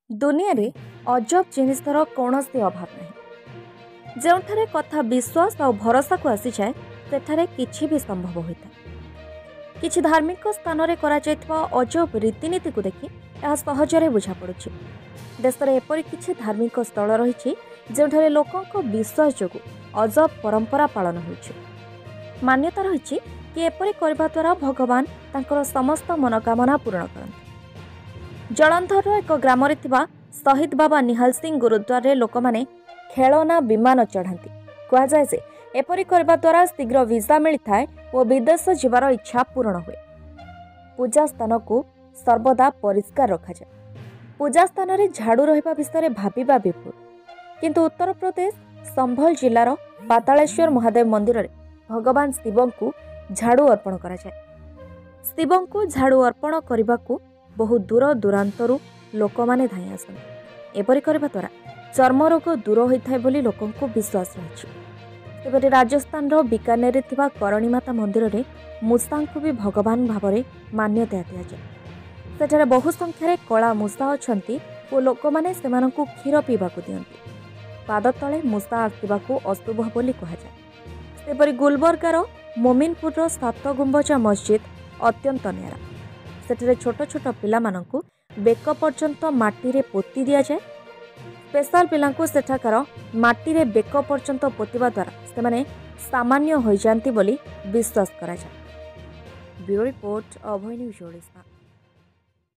ଦୁନିଆରେ ଅଜବ ଜିନିଷର କୌଣସି ଅଭାବ ନାହିଁ। ଯେଉଁଠାରେ କଥା ବିଶ୍ୱାସ ଆଉ ଭରସାକୁ ଆସିଯାଏ, ସେଠାରେ କିଛି ବି ସମ୍ଭବ ହୋଇଥାଏ। କିଛି ଧାର୍ମିକ ସ୍ଥାନରେ କରାଯାଇଥିବା ଅଜବ ରୀତିନୀତିକୁ ଦେଖି ଏହା ସହଜରେ ବୁଝାପଡ଼ୁଛି। ଦେଶରେ ଏପରି କିଛି ଧାର୍ମିକ ସ୍ଥଳ ରହିଛି, ଯେଉଁଠାରେ ଲୋକଙ୍କ ବିଶ୍ୱାସ ଯୋଗୁଁ ଅଜବ ପରମ୍ପରା ପାଳନ ହେଉଛି। ମାନ୍ୟତା ରହିଛି କି ଏପରି କରିବା ଦ୍ୱାରା ଭଗବାନ ତାଙ୍କର ସମସ୍ତ ମନୋକାମନା ପୂରଣ କରନ୍ତି। ଜଳନ୍ଧରର ଏକ ଗ୍ରାମରେ ଥିବା ଶହୀଦ ବାବା ନିହାଲ ସିଂ ଗୁରୁଦ୍ୱାରରେ ଲୋକମାନେ ଖେଳନା ବିମାନ ଚଢ଼ାନ୍ତି। କୁହାଯାଏ ଯେ ଏପରି କରିବା ଦ୍ୱାରା ଶୀଘ୍ର ଭିସା ମିଳିଥାଏ ଓ ବିଦେଶ ଯିବାର ଇଚ୍ଛା ପୂରଣ ହୁଏ। ପୂଜା ସ୍ଥାନକୁ ସର୍ବଦା ପରିଷ୍କାର ରଖାଯାଏ। ପୂଜା ସ୍ଥାନରେ ଝାଡ଼ୁ ରହିବା ବିଷୟରେ ଭାବିବା ବି ଭୁଲ। କିନ୍ତୁ ଉତ୍ତରପ୍ରଦେଶ ସମ୍ଭଲ ଜିଲ୍ଲାର ପାତାଳେଶ୍ୱର ମହାଦେବ ମନ୍ଦିରରେ ଭଗବାନ ଶିବଙ୍କୁ ଝାଡ଼ୁ ଅର୍ପଣ କରାଯାଏ। ଶିବଙ୍କୁ ଝାଡ଼ୁ ଅର୍ପଣ କରିବାକୁ ବହୁ ଦୂର ଦୂରାନ୍ତରୁ ଲୋକମାନେ ଧାଇଁ ଆସନ୍ତି। ଏପରି କରିବା ଦ୍ୱାରା ଚର୍ମରୋଗ ଦୂର ହୋଇଥାଏ ବୋଲି ଲୋକଙ୍କୁ ବିଶ୍ୱାସ ରହିଛି। ସେପରି ରାଜସ୍ଥାନର ବିକାନେରରେ ଥିବା କରଣୀମାତା ମନ୍ଦିରରେ ମୂଷାଙ୍କୁ ବି ଭଗବାନ ଭାବରେ ମାନ୍ୟତା ଦିଆଯାଏ। ସେଠାରେ ବହୁ ସଂଖ୍ୟାରେ କଳା ମୂଷା ଅଛନ୍ତି ଓ ଲୋକମାନେ ସେମାନଙ୍କୁ କ୍ଷୀର ପିଇବାକୁ ଦିଅନ୍ତି। ପାଦ ତଳେ ମୂଷା ଆସିବାକୁ ଅଶୁଭ ବୋଲି କୁହାଯାଏ। ସେପରି ଗୁଲବର୍ଗାର ମୋମିନପୁରର ସାତ ଗୁମ୍ବଜ ମସଜିଦ ଅତ୍ୟନ୍ତ ନିଆରା। ସେଠାରେ ଛୋଟ ଛୋଟ ପିଲାମାନଙ୍କୁ ବେକ ପର୍ଯ୍ୟନ୍ତ ମାଟିରେ ପୋତି ଦିଆଯାଏ। ସ୍ପେଶାଲ ପିଲାଙ୍କୁ ସେଠାକାର ମାଟିରେ ବେକ ପର୍ଯ୍ୟନ୍ତ ପୋତିବା ଦ୍ୱାରା ସେମାନେ ସାମାନ୍ୟ ହୋଇଯାଆନ୍ତି ବୋଲି ବିଶ୍ୱାସ କରାଯାଏ। Bureau report, Abhay news Odisha.